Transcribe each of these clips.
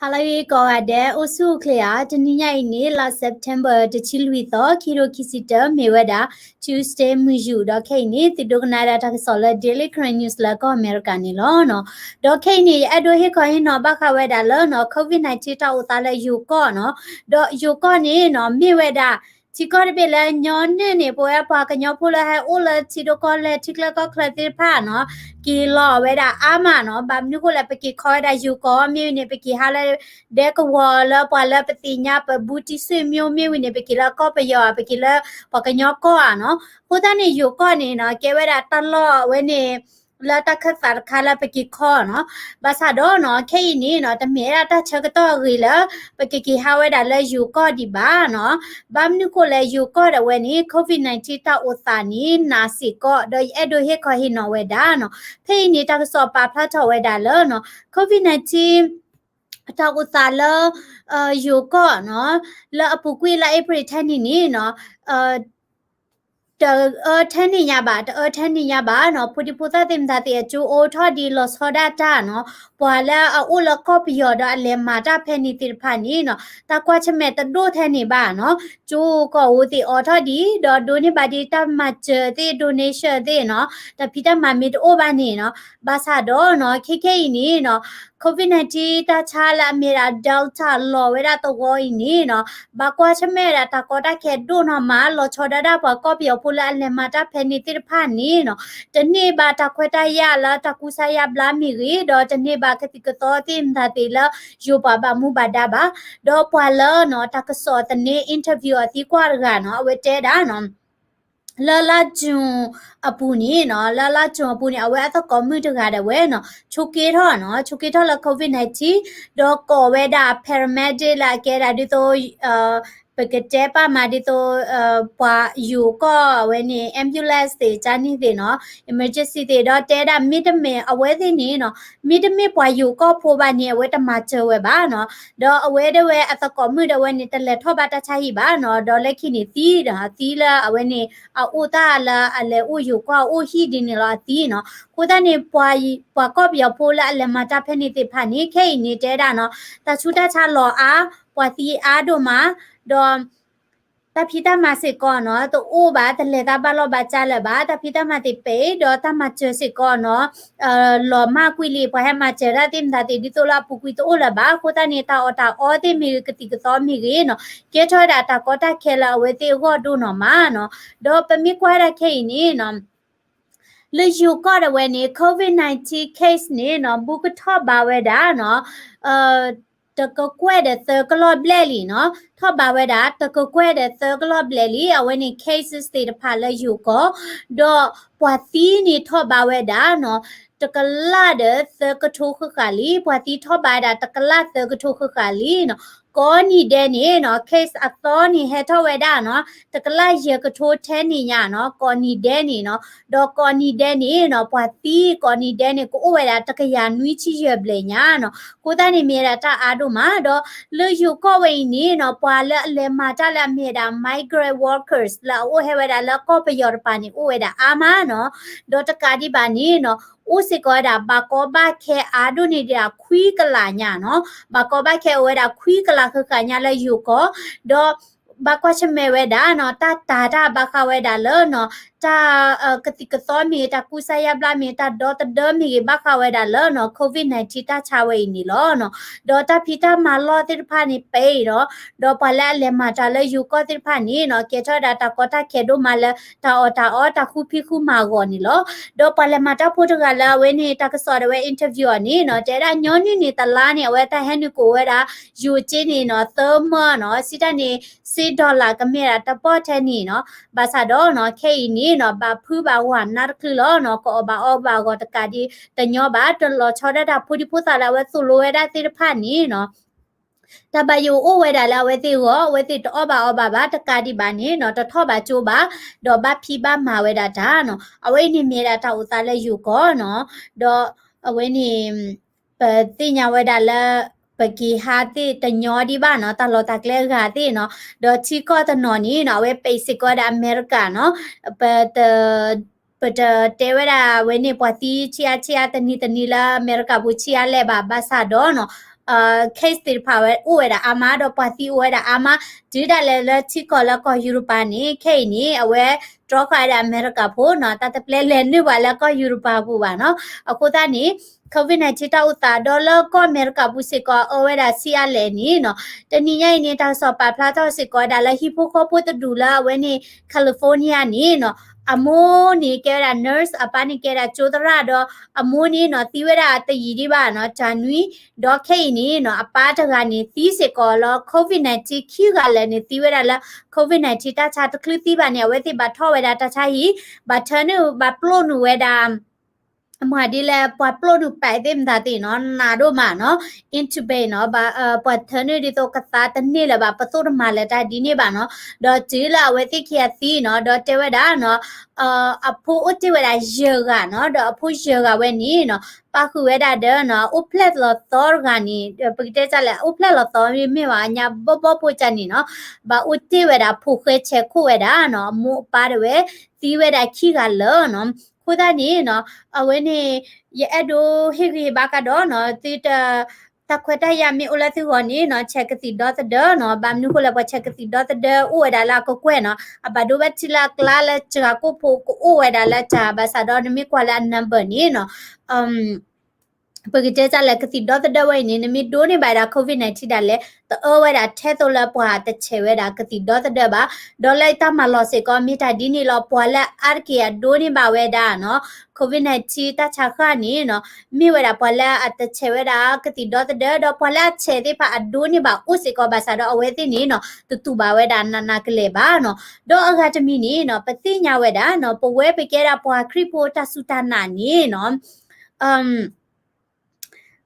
ဟါလၢအဂ့ၤကိးဂၤဒဲး အိၣ်ဆူၣ်အိၣ်ချ့ဧါ. တနံၤညါအံၤန့ၣ် လါ September တဆံလွံၢ်သီ ခံကထိခံဆံတၢ မ့ၢ်ဝဲဒၣ် Tuesday မုၢ်ယူာ် ဒီးခဲအံၤန့ၣ် သုဒိကနၣ်ဝဲဒၣ်တၢ်ကစီၣ်လၢ Daily Karen News လၢကီၢ်အမဲရကၤန့ၣ်လီၤ. ဒီးခဲအံၤန့ၣ် ယအဲၣ်ဒိးဟ့ၣ်ခီဟ့ၣ်နီၤဘၣ်ဃးဝဲဒၣ်လၢ COVID nineteen တၢ်အိၣ်သးလၢယိၤကီၢ်နီၤ. ဒီးယိၤကီၢ်န့ၣ်နီၤ မ့ၢ်ဝဲဒၣ် ထံကီၢ်တဘ့ၣ်လၢညီနုၢ်န့ၣ် ပဝဲပှၤကညီဖိလၢဟဲအိၣ်လၢထံဒိၣ်ကီၢ်လဲၢ် ထံချၢကီၢ်ချၢသ့ၣ်တဖၣ်နီၤ က့ၤလီၤဝဲဒၣ်အါမးနီၤ. ဘၣ်မနုၤဃိလဲၣ် ပက့ၤခီဝဲဒၣ်ယိၤကီၢ် မ့ၢ်ဝံၤန့ၣ် ပက့ၤဟးလၢဒဲကဝီၤလၢပှၤလၢပသ့ၣ်ညါ ပဘူးတံၢ်ဆွေမျိုး မ့ၢ်ဝံၤန့ၣ် ပက့ၤလၢကီၢ်ပယီၤဧါ ပက့ၤလၢပှၤကညီကီၢ်ဧါနီၤ. အဃိသတးန့ၣ် ယိၤကီၢ်န့ၣ်နီၤ ကဲဝဲဒၣ်တၢ်လီၢ်အဝဲန့ၣ် လၢတၢ်ခၢၣ်သးတခါလၢပက့ၤခီနီၤ. ဘၣ်ဆၣ်ဒီးနီၤ ခဲအံၤန့ၣ်နီၤ တမ့ၢ်ဝဲဒၣ်တၢ်ဆၢကတီၢ်အဂ့ၤလၢ ပကက့ၤဟးဝဲဒၣ်လၢယိၤကီၢ်ဒံးဘၣ်နီၤ. ဘၣ်မနုၤဃိလဲၣ် ယိၤကီၢ်ဒၣ်ဝဲန့ၣ် COVID nineteen တၢ်အိၣ်သးန့ၣ် နးစ့ၢ်ကီး ဒီးယအဲၣ်ဒိးဟ့ၣ်ခီဟ့ၣ်နီၤဝဲဒၣ်နီၤ. ဖဲအံၤန့ၣ် တၢ်ကစီၣ်ပာ်ဖျါထီၣ်ဝဲဒၣ်လၢနီၤ COVID nineteen တၢ်အိၣ်သးလၢ ယိၤကီၢ်နီၤ လၢအပူၤကွံာ်လါအ့ဖြ့ၣ်ထဲန့ၣ်န့ၣ်နီၤ တအၢထဲန့ၣ်ညါဘၣ်, တအၢထဲန့ၣ်ညါဘၣ်နီၤ. ဖိဒံဖိသၣ်သ့ၣ်မတၤသ့ၣ် အကၠိအိၣ်ထီၣ်ဒံး လီၤဆီဒၣ်တၢ်နီၤ. ပှၤလၢအအိၣ်လၢကီၢ်ပယီၤဒီးအလဲၤမၤတၢ်ဖဲန့ၣ်သ့ၣ်တဖၣ်န့ၣ်နီၤ တၢ်ကွၢ်ဆၢၣ်မဲာ်တဒိၣ်ထဲန့ၣ်ဘၣ်နီၤ. ကၠိကီၢ်ဧိၤသ့ၣ်အိးထီၣ်ဒံး ဒီးဒိးန့ၢ်ဘၣ်ဒံးတၢ်မၤစၢၤသ့ၣ် donation သ့ၣ်နီၤ. တၢ်ဖံးတၢ်မၤမ့ၢ်တအိၣ်ဘၣ်န့ၣ်နီၤ. ဘၣ်ဆၣ်ဒီးနီၤ ခဲခဲအံၤန့ၣ်နီၤ COVID nineteen တၢ်ဆါလၢအမ့ၢ်ဒၣ် Delta လီၤဝဲဒၣ်သဝီအံၤန့ၣ်နီၤ ဘၣ်ကွၢ်ဆၢၣ်မဲာ်ဝဲဒၣ်တၢ်ကီတၢ်ခဲဒိၣ်နီၢ်မး လီၤဆီဒၣ်တၢ် ပှၤကီၢ်ပယီၤဖိလၢအလဲၤမၤတၢ်ဖဲန့ၣ်သ့ၣ်တဖၣ်န့ၣ်နီၤ တန့ၢ်ဘၣ်တၢ်ခွဲးတၢ်ယာ်လၢတၢ်ကူစါယါဘျါမ့ၢ်ဂ့ၤ ဒီးတန့ၢ်ဘၣ်ကသံၣ်ကသီသ့ၣ်မတၤသ့ၣ်လၢယိၤပှၤဘၣ်မူဘၣ်ဒါဘၣ်. ဒီးပှၤလၢနီၤ တၢ်ကစီၣ်သန့ interview အသံကွၢ်တဂၤနီၤ အဝဲတဲဒၣ်နီၤ လၢလါ June အပူၤန့ၣ်နီၤ လၢလါ June အပူၤန့ၣ် အဝဲအသကိးမုၣ်တဂၤဒၣ်ဝဲနီၤ ဆိးက့ထီၣ်နီၤ ဆိးက့ထီၣ်လၢ COVID nineteen ဒီးကိးဝဲဒၣ် paramedic လၢအကဲဒၣ်ဒ်သိး ပကတဲပာ်မးဒ်သိး ပှၤယိၤကီၢ်အဝဲန့ၣ် ambulance သ့ၣ် ကန့ၣ်သ့ၣ်နီၤ emergency သ့ၣ် ဒီးတဲဒၣ်မ့တမ့ၢ်အဝဲသ့ၣ်န့ၣ်နီၤ မ့တမ့ၢ်ပှၤယိၤကီၢ်ဖိဘၣ်န့ၣ် အဝဲတမၤစၢၤဝဲဘၣ်နီၤ. ဒီးအဝဲဒၣ်ဝဲအသကိးမုၣ်ဒၣ်ဝဲန့ၣ် တလဲၤထီၣ်ဘၣ်တၢ်ဆါဟံၣ်ဘၣ်နီၤ ဒီးလၢခံန့ၣ်သံဒီး သံလၢအဝဲန့ၣ် အအိၣ်တၢ်လၢအလဲၤအိၣ်ယိၤကီၢ်အအိၣ်ဟံၣ်ဒ်န့ၣ်လီၤအသံနီၤ. အဃိသတးန့ၣ် ပှၤကီၢ်ပယီၤဖိလၢအလဲၤမၤတၢ်ဖဲန့ၣ်သ့ၣ်တဖၣ်န့ၣ် ခဲအံၤန့ၣ်တဲဒၣ်နီၤ တၢ်ဆူးတၢ်ဆါလီၤအါ ပှၤသံအါဒိၣ်မး ဒီး တၢ်ဖံးတၢ်မၤစ့ၢ်ကီးနီၤ တအိၣ်ဘၣ် တလဲၤတၢ်ဘၣ်လီၢ်ဘၣ်စးလၢၤဘၣ် တၢ်ဖံးတၢ်မၤသ့ၣ်ပဲာ် ဒီးတၢ်မၤစၢၤစ့ၢ်ကီးနီၤ လီၤမၢ်ကွံာ်လံ ပှၤဟဲမၤစၢၤတၢ်သ့ၣ်မတၤသ့ၣ် ဒ်သိးလၢအပူၤကွံာ်တအိၣ်လၢၤဘၣ်. အဃိသတးန့ၣ် တၢ်အီၣ်တၢ်အီသ့ၣ်မ့ၢ်ဂ့ၤ ကသံၣ်ကသီမ့ၢ်ဂ့ၤနီၤ ကဲထီၣ်ဝဲဒၣ်တၢ်ကီတၢ်ခဲလၢအဝဲသ့ၣ်အဂီၢ်ဒိၣ်နီၢ်မးနီၤ. ဒီးပမ့ၢ်ကွၢ်ဝဲဒၣ်ခဲအံၤန့ၣ်နီၤ လၢယိၤကီၢ်ဒၣ်ဝဲန့ၣ် COVID nineteen case န့ၣ်နီၤ ဘူးကထီၣ်ဘးဝဲဒၣ်နီၤ တကကွဲၢ်ဒီးသၢကလီၢ်ဘျဲၣ်လံနီၤ ထီၣ်ဘးဝဲဒၣ် တကကွဲၢ်ဒီးသၢကလီၢ်ဘျဲၣ်လံ အဝဲန့ၣ် cases သ့ၣ်တဖၣ်လၢယိၤကီၢ် ဒီးပှၤသံန့ၣ်ထီၣ်ဘးဝဲဒၣ်နီၤ တကလးဒီးသၢကထိဃၣ်ဃၣ်လံ ပှၤသံထီၣ်ဘးဝဲဒၣ်တကလးသၢကထိဃၣ်ဃၣ်လံနီၤ ကိးနံၤဒဲးန့ၣ်နီၤ case အသီန့ၣ်ဟဲထီၣ်ဝဲဒၣ်နီၤ တကလးယဲၢ်ကထိထဲန့ၣ်ညါနီၤ ကိးနံၤဒဲးန့ၣ်နီၤ ဒီးကိးနံၤဒဲးန့ၣ်နီၤ ပှၤသံကိးနံၤဒဲးန့ၣ် ကအိၣ်ဝဲဒၣ်တကယၤနွံဆံယဲၢ်ဘျဲၣ်ညါနီၤ အဃိသတးန့ၣ် မ့ၢ်ဝဲဒၣ်တၢ်အါဒိၣ်မး ဒီးလၢယိၤကီၢ်ဝဲအံၤန့ၣ်နီၤ ပှၤလၢအလဲၤမၤတၢ်လၢအမ့ၢ်ဝဲဒၣ် migrant workers လၢအအိၣ်ဟဲဝဲဒၣ်လၢကီၢ်ပယီၤတပၤန့ၣ် အိၣ်ဝဲဒၣ်အါမးနီၤ ဒီးတကးဒံးဘၣ်န့ၣ်နီၤ အိၣ်စ့ၢ်ကီးဝဲဒၣ် ဘၣ်ကီဘၣ်ခဲအါဒိၣ်န့ၢ်ဒံးဒၣ်ခွံကလးညါနီၤ ဘၣ်ကီဘၣ်ခဲအိၣ်ဝဲဒၣ်ခွံကလးဃၣ်ဃၣ်ညါလၢယိၤကီၢ် ဒီး ဘၣ်ကွၢ်ဆၢၣ်မဲာ်ဝဲဒၣ်နီၤ တၢ်တာ်တၢ်ဘၣ်ဃးဝဲဒၣ်လၢနီၤ တၢ်ကသံၣ်ကသီမ့ၢ်ဂ့ၤ တၢ်ကူစါယါဘျါမ့ၢ်ဂ့ၤ တၢ်ဒီသဒၢမ့ၢ်ဂ့ၤ ဘၣ်ဃးဝဲဒၣ်လၢနီၤ COVID nineteen တၢ်ဆါဝဲအံၤန့ၣ်လီၤနီၤ ဒီးတၢ်ဖံးတၢ်မၤလီၢ်သ့ၣ်တဖၣ်န့ၣ်ပဲာ်ဒီး ဒီးပှၤလၢအလဲၤမၤတၢ်လၢယိၤကီၢ်သ့ၣ်တဖၣ်န့ၣ်နီၤ ကဲထီၣ်ဝဲဒၣ်တၢ်ကီတၢ်ခဲဒိၣ်မးလၢ တၢ်အီၣ်တၢ်အီတၢ်ဃူဖံးဃူမၤအဂီၢ်န့ၣ်လီၤ. ဒီးပှၤလဲၤမၤတၢ်ဖိတဂၤလၢအဝဲန့ၣ် တၢ်ကစီၣ်ဒၣ်ဝဲ interview အီၤန့ၣ်နီၤ တဲဒၣ်ညီနုၢ်န့ၣ်တလါန့ၣ် အဝဲတၢ်ဟဲနုာ်ကိးဝဲဒၣ် ယိၤက့န့ၣ်နီၤ သၢမၢနီၤ စံးတၢ်န့ၣ် စ့ dollar ကမ့ၢ်ဒၣ်တပီၢ်ထဲန့ၣ်နီၤ ဘၣ်ဆၣ်ဒီးနီၤ ခဲအံၤန့ၣ်နီၤ ဘၣ်ဖုးဘၣ်ဝးနါတချုးလီၤနီၤ ကအီၣ်ဘၣ်အီဘၣ်အဂီၢ်တကးဒံး တညီဘၣ် တလီၤဆီဒၣ်တၢ်ဖိဒံဖိသၣ်လၢအဝဲသိၣ်လိဝဲဒၣ်သ့ၣ်တဖၣ်န့ၣ်နီၤ တၢ်ဘၣ်ယိၣ်အိၣ်ဝဲဒၣ်လၢအဝဲသ့ၣ်အဂီၢ် အဝဲသ့ၣ်တအီၣ်ဘၣ်အီဘၣ်ဘၣ် တကးဒံးဘၣ်န့ၣ်နီၤ တထီၣ်ဘၣ်ကၠိဘၣ် ဒီးဘၣ်ဖံးဘၣ်မၤဝဲဒၣ်တၢ်နီၤ အဝဲအံၤန့ၣ်မ့ၢ်ဒၣ်တၢ်အိၣ်သးလၢယိၤကီၢ်နီၤ ဒီးအဝဲန့ၣ် ပသ့ၣ်ညါဝဲဒၣ်လၢ ပက့ၤဟးသ့ၣ်တညီဒံးဘၣ်နီၤ တၢ်လီၢ်တၢ်ကျဲအဂၤသ့ၣ်နီၤ ဒီးထံကီၢ်တနီၤန့ၣ်နီၤ အဝဲပဲာ်စ့ၢ်ကီးဝဲဒၣ်အမဲရကၤနီၤ ပတ ပတတဲဝဲဒၣ်ဝဲန့ၣ် ပှၤသံဆံးအါဆံးအါ တနံၤတနံၤလၢအမဲရကၤပူၤဆံးအါလဲၣ်ဘၣ် ဘၣ်ဆၣ်ဒီးနီၤ case သ့ၣ်တဖၣ်ဝဲအိၣ်ဝဲဒၣ်အါမး ဒီးပှၤသံအိၣ်ဝဲဒၣ်အါမး, တုၤဒၣ်လဲာ်လၢထံကီၢ်လၢကီၢ်ယူရပၤန့ၣ် ခဲအံၤန့ၣ် အဝဲတြီဃာ်ဝဲဒၣ်အမဲရကၤဖိနီၤ, တၢ်တပျဲလဲၤနုာ်ဘၣ်လၢကီၢ်ယူရပၤပူၤဘၣ်နီၤ. အဃိသတးန့ၣ် COVID nineteen တၢ်အိၣ်သးဒီးလၢကီၢ်အမဲရကၤပူၤစ့ၢ်ကီး အၢဝဲဒၣ်ဆံးအါလဲၣ်န့ၣ်နီၤ, တနံၤညါအံၤန့ၣ် တၢ်ကစီၣ်ပာ်ဖျါထီၣ်စ့ၢ်ကီးဝဲဒၣ်လၢဟံၣ်ဖိဃီဖိတဒူၣ်လၢအဝဲန့ၣ် California န့ၣ်နီၤ, အမိၢ်န့ၣ်ကဲဝဲဒၣ် nurse, အပၢ်န့ၣ်ကဲဝဲဒၣ်ကၠိသရၣ်ဒီး အမိၢ်န့ၣ်နီၤ သံဝဲဒၣ်တယံာ်ဒံးဘၣ်နီၤ, တၢ်နွံ, ဒီးခဲအံၤန့ၣ်နီၤ အပၢ်တဂၤန့ၣ်သံစ့ၢ်ကီးလၢ COVID nineteen ခံဂၤလၢာ်န့ၣ် သံဝဲဒၣ်လၢ COVID nineteen တၢ်ဆါတချုးသံဘၣ်န့ၣ် အဝဲသ့ၣ်ဘၣ်ထီၣ်ဝဲဒၣ်တၢ်ဆါဟံၣ်, ဘၣ်ထၢနုာ် ဘၣ်ပျိနုာ်ဝဲဒၣ် အမၤဒ်လဲၣ် ပှၤပျိနုာ်ပဲာ်သ့ၣ်မတၤသ့ၣ်နီၤ နးဒိၣ်မးနီၤ, intubate နီၤ, ပှၤထၢနုာ်ဒ်သိးကသါတန့ၢ်လၢၤဘၣ် ပသိၣ်တမၤလၢၤတၢ်ဒ်န့ၣ်ဘၣ်နီၤ, ဒီးတုၤလၢအဝဲသ့ၣ်ခံဂၤသံနီၤ ဒီးတဲဝဲဒၣ်နီၤ အဖိအိၣ်တ့ၢ်ဝဲဒၣ်ယဲၢ်ဂၤနီၤ, ဒီးအဖိယဲၢ်ဂၤဝဲန့ၣ်နီၤ ပာ်ဃုာ်ဝဲဒၣ်ဒီးနီၤ အိၣ်ဖျဲၣ်လီၤသီတဂၤန့ၣ် ပကတဲတၢ်လဲၣ် အိၣ်ဖျဲၣ်လီၤသီမ့ၢ်ဘၣ် အညါဘီဘီဖိကၢ်န့ၣ်နီၤ ဘၣ်အိၣ်တ့ၢ်ဝဲဒၣ်ဖိဃဲဆဲးခိၣ်ဝဲဒၣ်နီၤ အမိၢ်အပၢ်တဝဲ သံဝဲဒၣ်ခံဂၤလၢာ်နီၤ. အဃိသတးန့ၣ်နီၤ အဝဲန့ၣ် ယအဲၣ်ဒိးဟ့ၣ်ဂံၢ်ဟ့ၣ်ဘါကဒီးနီၤ သုတ တၢ်ခွဲးတၢ်ယာ်မ့ၢ်အိၣ်လၢသုဂီၢ်န့ၣ်နီၤ ဆဲးကသံၣ်ဒီသဒၢနီၤ, ဘၣ်မနုၤဃိလဲၣ် ပှၤဆဲးကသံၣ်ဒီသဒၢအိၣ်ဝဲဒၣ်လၢအကကွဲၢ်နီၤ, အဘၣ်ဒိဘၣ်ထံလၢအကျါလၢစှၤကိၣ်ဖိကအိၣ်ဝဲဒၣ်လၢတၢ် ဘၣ်ဆၣ်ဒီးနမ့ၢ်ကွၢ်လၢအ number န့ၣ်နီၤ ပကတဲတၢ်လဲၣ် ကသံၣ်ဒီသဒၢဝဲအံၤန့ၣ် နမ့ၢ်ဒိးန့ၢ်ဘၣ်ဒၣ် COVID nineteen ဒၣ်လဲာ် တအၢဝဲဒၣ်ထဲသိးလၢပှၤတဆဲးဝဲဒၣ်ကသံၣ်ဒီသဒၢဘၣ်. ဒီးလၢတၢ်မၤလီၤစ့ၢ်ကီး မ့ၢ်တၢ်ဒ်န့ၣ်လီၤ ပှၤလၢအါတက့ၢ်အဒိးန့ၢ်ဘၣ်ဝဲဒၣ်နီၤ COVID nineteen တၢ်ဆါဃၢ်န့ၣ်နီၤ မ့ၢ်ဝဲဒၣ်ပှၤလၢအတဆဲးဝဲဒၣ်ကသံၣ်ဒီသဒၢ ဒီးပှၤလၢအဆဲးသ့ၣ်တဖၣ်အဒိးန့ၢ်ဘၣ်အိၣ်စ့ၢ်ကီး ဘၣ်ဆၣ်ဒီးအဝဲသ့ၣ်န့ၣ်နီၤ တတူၢ်ဘၣ်ဝဲဒၣ်နးနးကလဲာ်ဘၣ်နီၤ. ဒီးအဂၤတမံၤန့ၣ်နီၤ ပသ့ၣ်ညါဝဲဒၣ်နီၤ ပဝဲပကဲဒၣ်ပှၤခရံာ်ဖိတၢ်စူၢ်တၢ်နာ်န့ၣ်နီၤ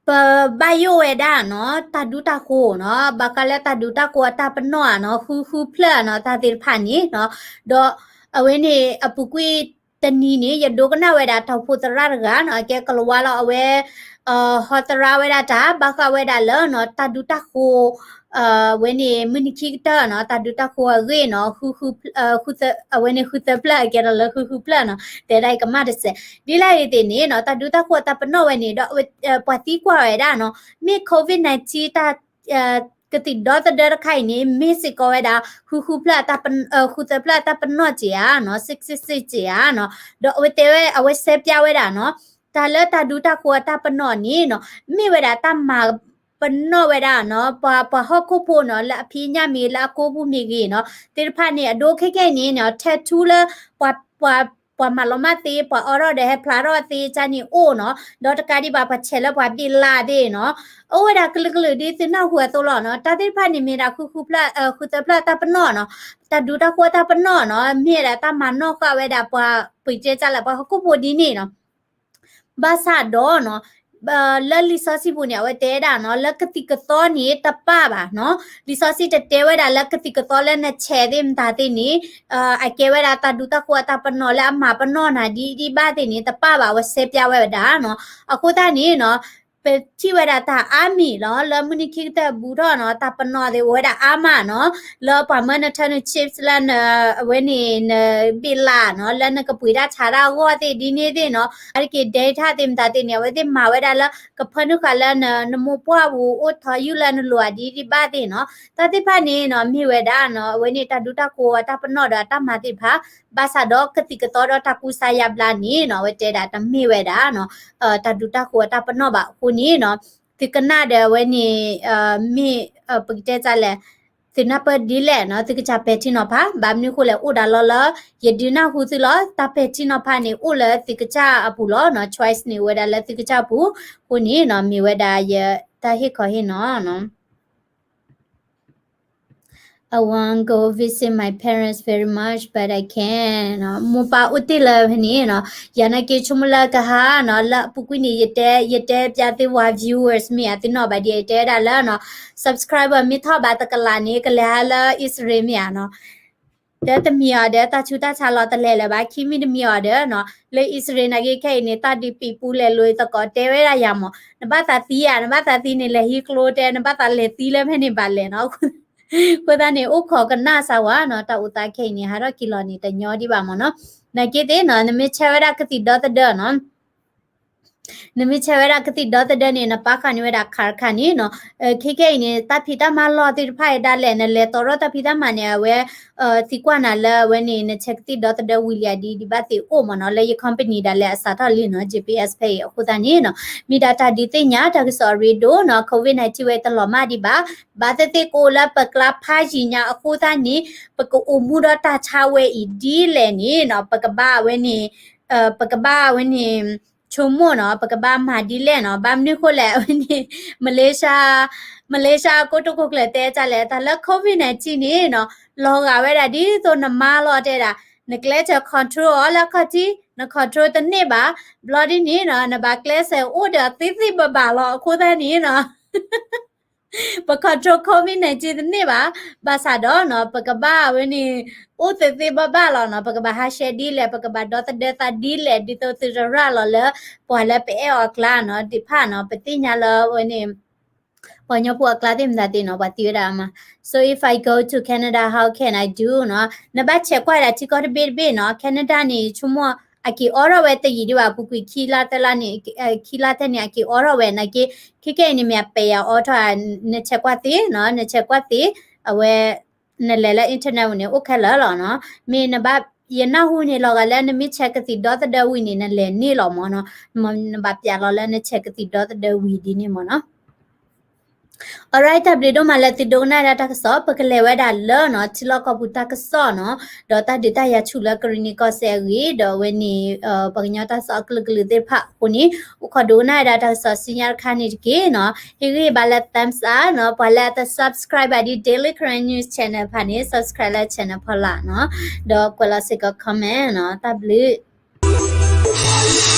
ပဘၣ်ယိၣ်ဝဲဒၣ်နီၤ တၢ်ဒူတၢ်ဃိၤနီၤ ဘၣ်ဃးလၢတၢ်ဒူတၢ်ဃိၤအတၢ်ပနီၣ်ဧါနီၤ ဃုဃုဖျၢၣ်နီၤ တၢ်သ့ၣ်တဖၣ်န့ၣ်နီၤ ဒီးအဝဲန့ၣ်အပူၤကွံာ်တနံၤန့ၣ် ယဒိကနၣ်ဝဲဒၣ်တၢ်အိၣ်ဖှိၣ်သရၣ်တဂၤနီၤ အကဲကလၤဝါလီၤ အဝဲ ဟီသရၣ်ဝဲဒၣ်တၢ် ဘၣ်ဃးဝဲဒၣ်လၢနီၤ တၢ်ဒူတၢ်ဃိၤ ဝဲန့ၣ် မုၢ်နံၤခံကတၢၢ်နီၤ တၢ်ဒူတၢ်ဃိၤအဂ့ၢ်နီၤ ဃုဃုဖျၢၣ် အဝဲန့ၣ်ဃုသၢဖျၢၣ် အကဲဒီးလၢဃုဃုဖျၢၣ်နီၤ တဲဒၣ်အံၤကမၣ်တစဲး ဒ်လဲၣ်ဂ့ၤသ့ၣ်န့ၣ်နီၤ တၢ်ဒူတၢ်ဃိၤအတၢ်ပနီၣ်ဝဲန့ၣ်ဒီး ပှၤသံကွၢ်ဝဲဒၣ်နီၤ မ့ၢ် COVID nineteen တၢ် ကသံၣ်ဒီသဒၢတခါအံၤန့ၣ် မ့ၢ်စ့ၢ်ကီးဝဲဒၣ် ဃုဃုဖျၢၣ် ဃုသၢဖျၢၣ်အတၢ်ပနီၣ်က့ၤဧါနီၤ six six six က့ၤဧါနီၤ ဒီးအဝဲတဲဝဲ အဝဲစဲးပၠးဝဲဒၣ်နီၤ တၢ်လၢတၢ်ဒူတၢ်ဃိၤအတၢ်ပနီၣ်န့ၣ်နီၤ မ့ၢ်ဝဲဒၣ်တၢ်မၤပနီၣ်ဝဲဒၣ်နီၤ ပှၤ ပှၤဟီၣ်ခိၣ်ဖိနီၤ လၢအဖံးညၣ်မ့ၢ်လၢအကိးပူၤမ့ၢ်ဂ့ၤနီၤ သ့ၣ်တဖၣ်န့ၣ် အဒိခဲကဲအံၤန့ၣ်နီၤ tattoo လၢ ပှၤ ပှၤ ပှၤမၤလီၤမၢ်သ့ ပှၤအိးထီၣ်ဒီးဟဲဖျါထီၣ်သ့ကၢ်န့ၣ်အိၣ်နီၤ ဒီးတကးဒံးဘၣ်ပှၤဆဲးလၢပှၤဘ့ၣ်လၢ်သ့ၣ်နီၤ အိၣ်ဝဲဒၣ်ကလုာ်ကလုာ်ဒ်သုနၢ်ဟူအသိးလီၤနီၤ တၢ်သ့ၣ်တဖၣ်န့ၣ်မ့ၢ်ဒၣ်ဃုဃုဖျၢၣ် ဃုသၢဖျၢၣ်အတၢ်ပနီၣ်နီၤ တၢ်ဒူတၢ်ဃိၤအတၢ်ပနီၣ်နီၤ မ့ၢ်ဝဲဒၣ်တၢ်မၤနီၣ်ဃာ်ဝဲဒၣ်ပှၤ ပကတဲတၢ်လၢ ပှၤဟီၣ်ခိၣ်ဖိဒ်န့ၣ်နီၤ ဘၣ်ဆၣ်ဒီးနီၤ လၢလံာ်စီဆှံပူၤန့ၣ် အဝဲတဲဒၣ်နီၤ လၢကသံၣ်ကသီန့ၣ်တပၣ်ဘၣ်နီၤ လံာ်စီဆှံတတဲဝဲဒၣ်လၢကသံၣ်ကသီလၢနဆဲးသ့ၣ်မတၤသ့ၣ်န့ၣ် အကဲဝဲဒၣ်တၢ်ဒူတၢ်ဃိၤအတၢ်ပနီၣ်လၢအမၤပနီၣ်နၤဒ်ဒ်ဘၣ်သ့ၣ်န့ၣ် တပၣ်ဘၣ် အဝဲစဲးပၠးဝဲဒၣ်နီၤ အဃိသတးန့ၣ်နီၤ ပထံၣ်ဝဲဒၣ်တၢ်အါမံၤလီၤ လၢမုၢ်နံၤခံကတၢၢ်ဘူးထီၣ်နီၤ တၢ်ပနီၣ်သ့ၣ်အိၣ်ဝဲဒၣ်အါမးနီၤ လၢပှၤမၢနထၢန chips လၢန အဝဲန့ၣ် နဘ့ၣ်လၢ်နီၤ လၢနကပှ့ၤတၢ်ဆါတၢ်အဂီၢ်သ့ၣ်ဒ်န့ၣ်သ့ၣ်နီၤ အါတက့ၢ် data သ့ၣ်မတၤသ့ၣ်န့ၣ် အဝဲသ့ၣ်မၤဝဲဒၣ်လၢ ကဖၢနုာ်ဃာ်လၢန နမိၢ်ပှၢ်ပူၤအိၣ်ထီယူၢ်လၢနလိၤဧါဒ်ဒ်ဘၣ်သ့ၣ်နီၤ တၢ်သ့ၣ်တဖၣ်န့ၣ်နီၤ မ့ၢ်ဝဲဒၣ်နီၤ အဝဲန့ၣ်တၢ်ဒူတၢ်ဃိၤအတၢ်ပနီၣ်ဒီးအတၢ်မၤသ့ၣ်တဖၣ် ဘၣ်ဆၣ်ဒီးကသံၣ်ကသီဒီးတၢ်ကူစါယါဘျါန့ၣ်နီၤ အဝဲတဲဒၣ်တမ့ၢ်ဝဲဒၣ်နီၤ တၢ်ဒူတၢ်ဃိၤအတၢ်ပနီၣ်ဘၣ်အဃိန့ၣ်နီၤ သုကနၣ်ဒီးအဝဲန့ၣ် မ့ၢ် ပကတဲတၢ်လဲၣ် သုနၢ်ပၢၢ်ဒ်လဲၣ်နီၤ သုကစၢ်ပဲာ်ထံနီၤဖး ဘၣ်မနုၤဃိလဲၣ် အိၣ်ဒၣ်လီၤလၢ ယဒုးနၢ်ဟူသုလီၤ တၢ်ပဲာ်ထံနီၤဖးန့ၣ်အိၣ်လၢသုကစၢ်အပူၤလီၤနီၤ choice န့ၣ်အိၣ်ဝဲဒၣ်လၢသုကစၢ်အပူၤ အဃိန့ၣ်နီၤ မ့ၢ်ဝဲဒၣ်ယတၢ်ဟ့ၣ်ခီဟ့ၣ်နီၤနီၤ I want go visit my parents very much, but I can't နီၤ မိၢ်ပၢ်အိၣ်တ့ၢ်လၢဖဲန့ၣ်နီၤ ယၤနာ်က့ဆိကမိၣ်လၢကဟါနီၤ လၢအပူၤကွံာ်န့ၣ် ယတဲ ယတဲပျးသုဝဲ viewers မ့ၢ်ဧါ သုနီၣ်ဘၣ်ဒ်အံၤတဲဝဲဒၣ်လၢနီၤ subscriber မ့ၢ်ထီၣ်ဘၣ်တကလးန့ၣ် ကလဲၤဟးလၢအံၣ်စရ့လးမ့ၢ်ဧါနီၤ ဒီးတမံၤအီၤဒီး တၢ်ဆူးတၢ်ဆါလီၤတလဲၤလၢၤဘၣ် ခံမံၤတမံၤအီၤဒီးနီၤ လၢအံၣ်စရ့လးနာ်က့ခဲအံၤန့ၣ် တၢ်ဒုးပံာ်ပူၤလဲၤလိာ်သကိးတဲဝဲဒၣ်ယၤမး နဘၣ်သးသံဧါ နဘၣ်သးသံန့ၣ် လဲၤဟံးကျိတဲ နဘၣ်သးလဲၤသံလၢဖဲန့ၣ်ဘၣ်လဲၣ်နီၤ အဃိသတးန့ၣ် အိၣ်ခိးကနၣ်စၢ်ဝဲနီၤ တၢ်အိၣ်သးခဲအံၤန့ၣ် ဟးထီၣ်က့ၤလီၤန့ၣ် တညီဒံးဘၣ်မးနီၤ နာ်က့သ့ၣ်နီၤ နမ့ၢ်ဆဲးဝဲဒၣ်ကသံၣ်ဒီသဒၢနီၤ နမ့ၢ်ဆဲးဝဲဒၣ်ကသံၣ်ဒီသဒၢန့ၣ် နပာ်ဃာ်န့ၢ်ဝဲဒၣ်ခးတခါန့ၣ်နီၤ. ခဲကနံၣ်အံၤန့ၣ် တၢ်ဖံးတၢ်မၤလီၢ်သ့ၣ်တဖၣ်အံၤဒၣ်လဲာ် နလဲၤတီထီၣ်တၢ်ဖံးတၢ်မၤန့ၣ် အဝဲ သံကွၢ်နၤလၢအဝဲန့ၣ် နဆဲးကသံၣ်ဒီသဒၢဝံၤလံဧါဒ် ဒ်ဘၣ်သ့ၣ်အိၣ်မ့ၢ်နီၤ. လၢယ company ဒၣ်လဲာ်အစးထီၣ်လံနီၤ GPS ဖဲအံၤအဃိသတးန့ၣ်နီၤ. မ့ၢ်ဒၣ်တၢ်ဒုးသ့ၣ်ညါတၢ်ကစီၣ်အရ့ဒိၣ်နီၤ COVID nineteen ဝဲတလီၤမၢ်ဒံးဘၣ်. ဘၣ်သ့ၣ်သ့ၣ်ကအိၣ်လၢပကျါဖးယံၤညါအဃိသတးန့ၣ် ပကအိၣ်မူဒီးတၢ်ဆါဝဲအံၤဒ်လဲၣ်န့ၣ်နီၤ ပကဘၣ်ဝဲန့ၣ် ပကဘၣ်ဝဲန့ၣ် ဆိကမိၣ်နီၤ ပကဘၣ်မၤဒ်လဲၣ်နီၤ. ဘၣ်မနုၤဃိလဲၣ် အဝဲန့ၣ် Malaysia, Malaysia အကိတိာ်ခိၣ်ကျၢၢ်တဲတၢ်လဲၣ် တၢ်လၢ COVID nineteen န့ၣ်နီၤ လီၤဂာ်ဝဲဒၣ်ဒ်သိးနမါလီၤတဲဒၣ် နကျဲးစၢး control အီၤလၢအခီၣ်ထံး န control တန့ၢ်ဘၣ်. ဘျီဒ်န့ၣ်နီၤ နဘၣ်ကျဲးစၢးအိၣ်ဒီးသ့သ့ဘၣ်ဘၣ်လီၤ. အဃိသတးန့ၣ်နီၤ ပ control COVID nineteen တန့ၢ်ဘၣ်. ဘၣ်ဆၣ်ဒီးနီၤ ပကဘၣ်ဝဲန့ၣ် အိၣ်သ့သ့ဘၣ်ဘၣ်လီၤနီၤ. ပကဘၣ်ဟးဆှဲးဒ်လဲၣ် ပကဘၣ်ဒီသဒၢသးဒ်လဲၣ် ဒ်သိးသုတရၣ်လီၤလၢ ပှၤလၢပအဲၣ်အီၤအကျါနီၤ သ့ၣ်တဖၣ်နီၤ ပသ့ၣ်ညါလၢဝဲန့ၣ် ပှၤကညီဖိအကျါသ့ၣ်မတၤသ့ၣ်နီၤ ပှၤသံဝဲဒၣ်မး. So if I go to Canada, how can I do နီၤ နဘၣ်ဆဲးကွၢ်ဒၣ် ထံကီၢ်တဘ့ၣ်တဘ့ၣ်နီၤ Canada န့ၣ် ဆိကမိၣ် အက့ၤအိးထီၣ်ဝဲတယံာ်ဒံးဘၣ် ပူၤကွံာ်ခံလါသၢလါန့ၣ် ခံလါထဲန့ၣ် အက့ၤအိးထီၣ်ဝဲနာ်က့ ခဲကနံၣ်အံၤန့ၣ် မ့ၢ်အပဲာ်ယၤအိးထီၣ် နဆဲးကွၢ်သ့နီၤ နဆဲးကွၢ်သ့ အဝဲ နလဲၤလၢ internet န့ၣ် အိၣ်ခဲလၢာ်လီၤနီၤ. မ့ၢ်နဘၣ် ယနၢ်ဟူန့ၣ် လီၤဂာ်လၢနမ့ၢ်ဆဲးကသံၣ်ဒီသဒၢဝံၤန့ၣ် နလဲၤန့ၢ်လီၤမ့ၢ်နီၤ. နဘၣ်ပျးလီၤလၢနဆဲးကသံၣ်ဒီသဒၢဝံၤဒ်န့ၣ်မ့ၢ်နီၤ. Alright တၢ်ဘျုးဒိၣ်မးလၢသုဒိကနၣ်ဒၣ်တၢ်ကစီၣ် ပကလဲၤဝဲဒၣ်လၢနီၤ ထံလီၢ်ကီၢ်ပူၤတၢ်ကစီၣ်နီၤ ဒီးတၢ်ဒုးတၢ်ယၤဆူၣ်လၢကရံၣ်နံၣ်ကီၢ်စဲၣ်အဂ့ၢ် ဒီးအဝဲန့ၣ် ပှၤကညီတၢ်ကစီၣ်အကလုာ်ကလုာ်သ့ၣ်တဖၣ်အဃိန့ၣ် အိၣ်ခိးဒိကနၣ်ဝဲဒၣ်တၢ်ကစီၣ်ဆူညါတခါန့ၣ်တက့ၢ်နီၤ. ဟ့ၣ်ဂံၢ်ဘါလၢ thumbs up နီၤ ပှၤလၢအတ subscribe ဘၣ်ဒ် Daily Karen News Channel ဖၣ်န့ၣ် subscribe လၢ channel ဖီလာ်နီၤ ဒီးကွဲးလီၤစ့ၢ်ကီး comment နီၤ တၢ်ဘျုး